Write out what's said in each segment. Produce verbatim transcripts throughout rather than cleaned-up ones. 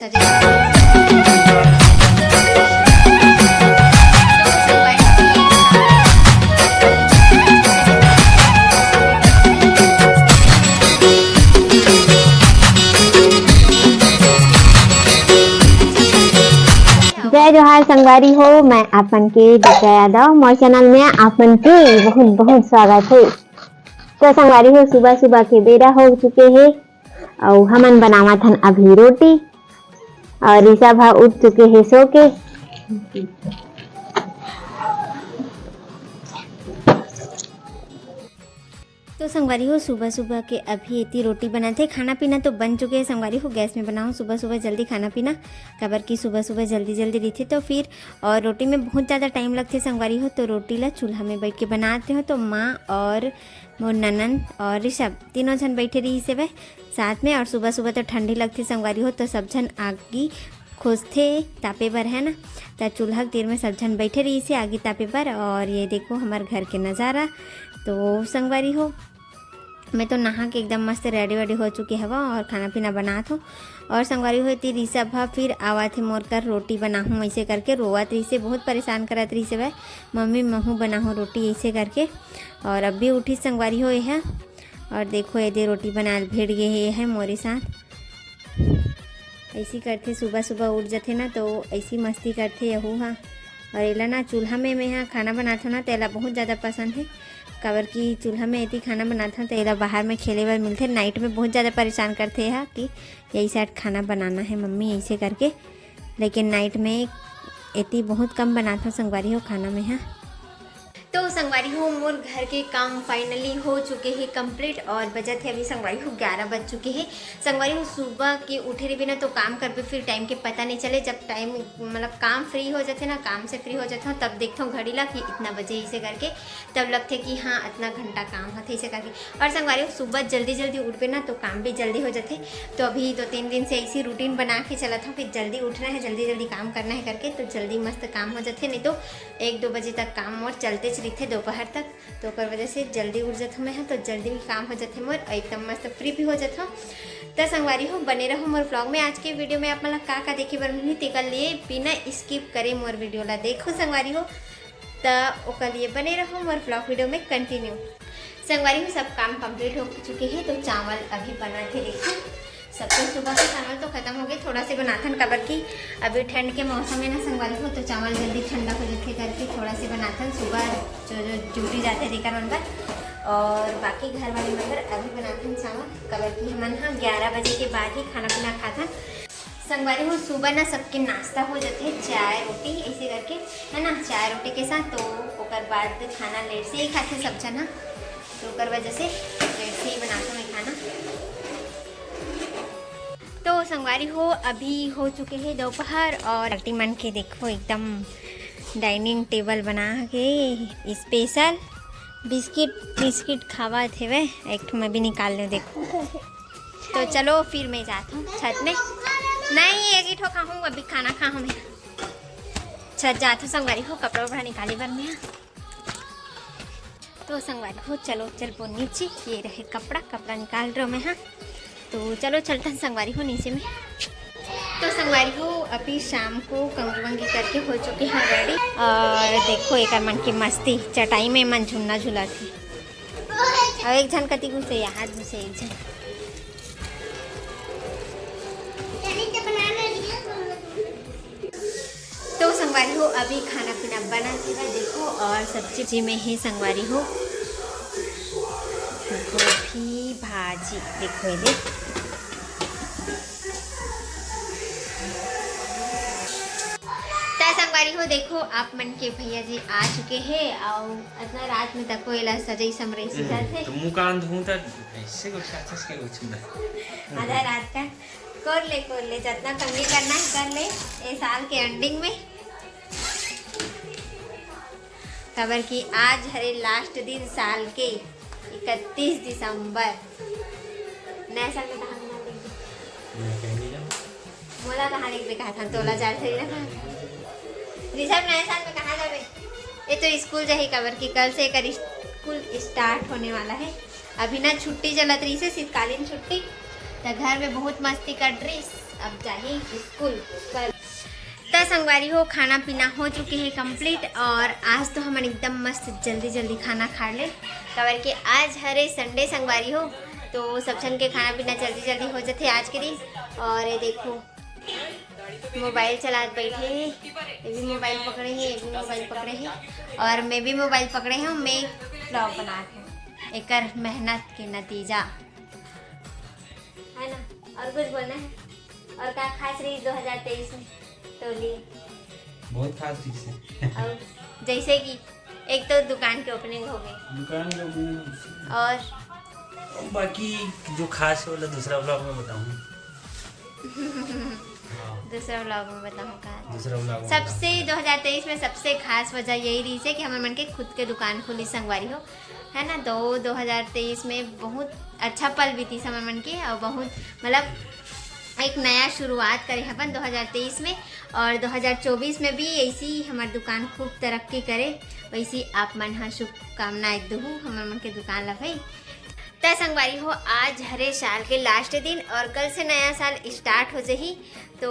सजे। जय जोहार संगवारी हो, मैं आप मन के दुर्गा यादव, मोर चैनल में आप मन के बहुत बहुत स्वागत है। तो संगवारी हो, सुबह सुबह के बेरा हो चुके हे, अउ हमन बनावत हन अभी रोटी, अउ ऋषभ ह उठ चुके हे सो के। तो संगवारी हो, सुबह सुबह के अभी एती रोटी बनत हे। खाना पीना तो बन चुके हे संगवारी हो, गैस में बनाओ सुबह सुबह जल्दी खाना पीना, काबर कि सुबह सुबह जल्दी जल्दी रहिथे तो फिर, और रोटी में बहुत ज़्यादा टाइम लगथे संगवारी हो, तो रोटी ला चूल्हा में बैठ के बनाते हो। तो माँ और मोर ननन और ऋषभ तीनों झन बैठे रहिस हवय साथ में। और सुबह सुबह तो ठंडी लगथे संगवारी हो, तो सब झन आगी खोजथे तापे बर, है ना। त चूल्हा के तीर में सब झन बैठे रहिस हे आगी तापे बर। और ये देखो हमर घर के नज़ारा। तो संगवारी हो, मैं तो नहा के एकदम मस्त रेडी वेडी हो चुके हवा और खाना पीना बनात हो। और संगवारी हो, एती ऋषभ ह फिर आवत हे मोर कर, रोटी बनाहूँ ऐसे करके रोवत रहिस हे, बहुत परेशान करत रहिस हे, "मम्मी महू बनाहूँ रोटी" ऐसे करके। और अब भी उठिस संगवारी हो ये ह। और देखो, ये दे रोटी बनाए ल भिड़ गे हे, ये ह मोरे साथ। ऐसी करथे, सुबह सुबह उठ जथे ना, तो ऐसी मस्ती करथे यहू हा। और एला ना चूल्हा में मैं हा खाना बनाथों ना, तो एला बहुत ज़्यादा पसंद है, काबर कि चूल्हा में एती खाना बनाथों, तो एला बाहर में खेले बर मिलथे। नाइट में बहुत ज़्यादा परेशान करथे हा कि यही साइड खाना बनाना है मम्मी, ऐसे करके। लेकिन नाइट में एती बहुत कम बनाथों संगवारी हो खाना में हा। तो संगवारी हो, मोर घर के काम फाइनली हो चुके हे कंप्लीट और बजत हे अभी संगवारी हो ग्यारह बज चुके हे। संगवारी हो, सुबह के उठे रहिबे ना तो काम करबे, फिर टाइम के पता नहीं चले। जब टाइम मतलब काम फ्री हो जाथे ना, काम से फ्री हो जाथे, तब देखथों घड़ी ला कि इतना बजे, इसे करके तब लगथे कि हाँ, इतना घंटा काम होथे, इसे करके। और संगवारी हो, सुबह जल्दी जल्दी उठबे ना तो काम भी जल्दी हो जाथे। तो अभी दो तीन दिन से ऐसी रूटीन बना के चलत हूँ कि जल्दी उठना है, जल्दी जल्दी काम करना है करके, तो जल्दी मस्त काम हो जाथे। नहीं तो एक दो बजे तक काम मोर चलतेच रहिथे दोपहर तक, तो ओकर वजह से जल्दी उठ जाथों मैं ह, तो जल्दी भी काम हो जाथे मोर, और एकदम मस्त फ्री भी हो जाथों। त संगवारी हो, बने रहो मोर व्लॉग में। आज के वीडियो में आप मन ला का का देखे बर मिलही, तेकर लिए बिना स्किप करे मोर वीडियो ला देखो संगवारी हो। त ओकर लिए बने रहो मोर व्लॉग वीडियो में कंटिन्यू। संगवारी हो, सब काम कंप्लीट हो चुके हे, तो चावल अभी बना के देखो। सब तो सुबह के चावल तो खत्म हो गए, थोड़ा से बनाथन, काबर कि अभी ठंड के मौसम है ना संगवारी हो, तो चावल जल्दी ठंडा हो जाथे करके थोड़ा से बनाथन। सुबह जो जो ड्यूटी जाथे तेकर मन बर, और बाकी घर वाले मन बर अभी बनाथन चावल, काबर कि हमन ह ग्यारह बजे के बाद ही खाना पीना खाथन। संगवारी हो, सुबह ना सबके नाश्ता हो जाथे, चाय रोटी ऐसे करके, है ना, चाय रोटी के साथ। तो ओकर बाद खाना लेट से ही खाथे सब झन ह, तो ओकर वजह से लेट से ही बनाथों मैं खाना। तो संगवारी हो, अभी हो चुके हे दोपहर और party मन के देखो एकदम डाइनिंग टेबल बना के स्पेशल बिस्किट, बिस्किट खावत हेवे। एक ठो मैं भी निकाल लें, देखो। तो चलो फिर मैं जात हूँ छत में। नहीं, एक ही ठो खाहूँ, अभी खाना खाहूँ मैं। छत जात हूँ संगवारी हो, कपड़ा उपड़ा निकाले बर मैं। तो संगवारी हो, चलो चलबो नीचे। ये रहे कपड़ा, कपड़ा निकाल रहे मैं, हाँ। तो चलो चलथन संगवारी हो नीचे में। तो संगवारी हो, अभी शाम को कंघी वंघी करके हो चुके हैं रेडी। और देखो एकर मन की मस्ती, चटाई में मन झुलना झुला थे। और एक झन कति घुसे, यहाँ घुसे एक झन। तो संगवारी हो, अभी खाना पीना बना के बा, देखो, और सब्जी में है संगवारी हो, गोभी भाजी, देखो ये देख। तो संगवारी हो, देखो, आप मन के भैया जी आ चुके हैं, और इतना रात में तको एला सजई समरई सिखत है। तो मुँह कान धोऊं त ऐसे कुछ अच्छा से कुछ ना। आधा रात का कर ले, कर ले, जितना कंघी करना है कर ले, ए साल के एंडिंग में। काबर कि आज हरे लास्ट दिन साल के, इकतीस दिसंबर। नया साल में कहाँ घुमा लेंगे? मैं कहीं नहीं जाऊँ। मोला कहाँ लेके कहा था, तोला जाए थे ना। ऋषभ, नया साल में कहाँ जाबे? ये तो स्कूल जाही, काबर कि कल से एकर स्कूल स्टार्ट होने वाला है। अभी ना छुट्टी चलत रही से, शीतकालीन छुट्टी, तो घर में बहुत मस्ती कर रही। अब जाही स्कूल। त संगवारी हो, खाना पीना हो चुके हे complete और आज तो हमन एकदम मस्त जल्दी जल्दी खाना खा ले, काबर के आज हरे Sunday संगवारी हो, तो सब झन के खाना पीना जल्दी जल्दी हो जथे आज के दिन। और ये देखो, मोबाइल चलात बैठे हे, ये भी मोबाइल पकड़े हे, ये भी मोबाइल पकड़े हे और मैं भी मोबाइल पकड़े हूँ। मैं vlog बनात हूँ, एकर मेहनत के नतीजा है ना। और कुछ बोलना है? और का खास रही दो हज़ार तेईस में टोली? बहुत खास चीज है। और जैसे कि एक तो दुकान के opening हो गई। दुकान के opening। और बाकी जो खास है, वो दूसरा vlog में बताऊंगा। हाँ। दूसरा vlog में बताऊंगा। दूसरा vlog में सबसे बताऊंगा। दो हज़ार तेईस में सबसे खास वजह यही रही है कि हमर मन के खुद के दुकान खुली संगवारी हो, है ना। तो दो हज़ार तेईस में बहुत अच्छा पल बीती हमर मन के, और बहुत, मतलब, एक नया शुरुआत करे हवन दो हज़ार तेईस में, और दो हज़ार चौबीस में भी ऐसी ही हमर दुकान खूब तरक्की करे, वैसी आप मन ह शुभकामनाएं दुहू हमर मन के दुकान ला भाई। त संगवारी हो, आज हरे साल के last दिन और कल से नया साल start हो जही। तो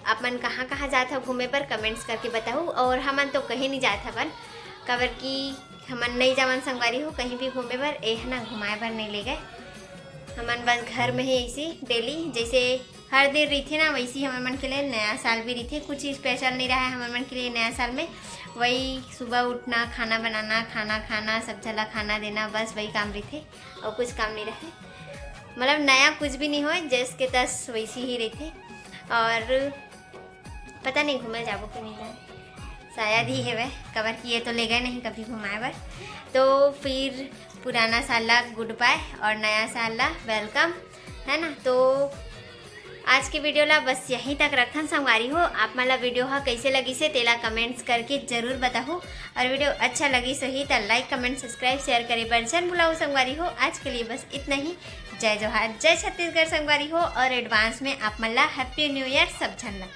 आप मन कहाँ कहाँ जात हो घूमे बर, comments करके बताहू। और हमन तो कहीं नहीं जात हवन, काबर कि हमन नहीं जावन संगवारी हो कहीं भी घूमे बर, एह ना घुमाए बर नहीं ले गए। हमन बस घर में ही ऐसी daily, जैसे हर दिन रहिथे ना, वैसे ही हमर मन के लिए नया साल भी रहिथे। कुछ special नहीं रहा है हमर मन के लिए नया साल में, वही सुबह उठना, खाना बनाना, खाना खाना, सब झला खाना देना, बस वही काम रहिथे और कुछ काम नहीं रहे। मतलब नया कुछ भी नहीं होए, जस के तस वैसे ही रहिथे। और पता नहीं घूमे जाबो कि नहीं जाए, शायद ही हेवे, काबर कि ये तो ले गए नहीं कभी घुमाए बर। तो फिर पुराना साल ला good bye और नया साल ला welcome, है ना। तो आज के video ला बस यहीं तक रखन संगवारी हो। आप मन ला video हा कैसे लगिस हे तेला comments करके जरूर बताहू, और video अच्छा लगिस होही त like, comment, subscribe, share करे बर झन भुलाहू संगवारी हो। आज के लिए बस इतना ही। जय जोहार, जय छत्तीसगढ़ संगवारी हो, और advance में आप मन ला Happy New Year सब झन ला।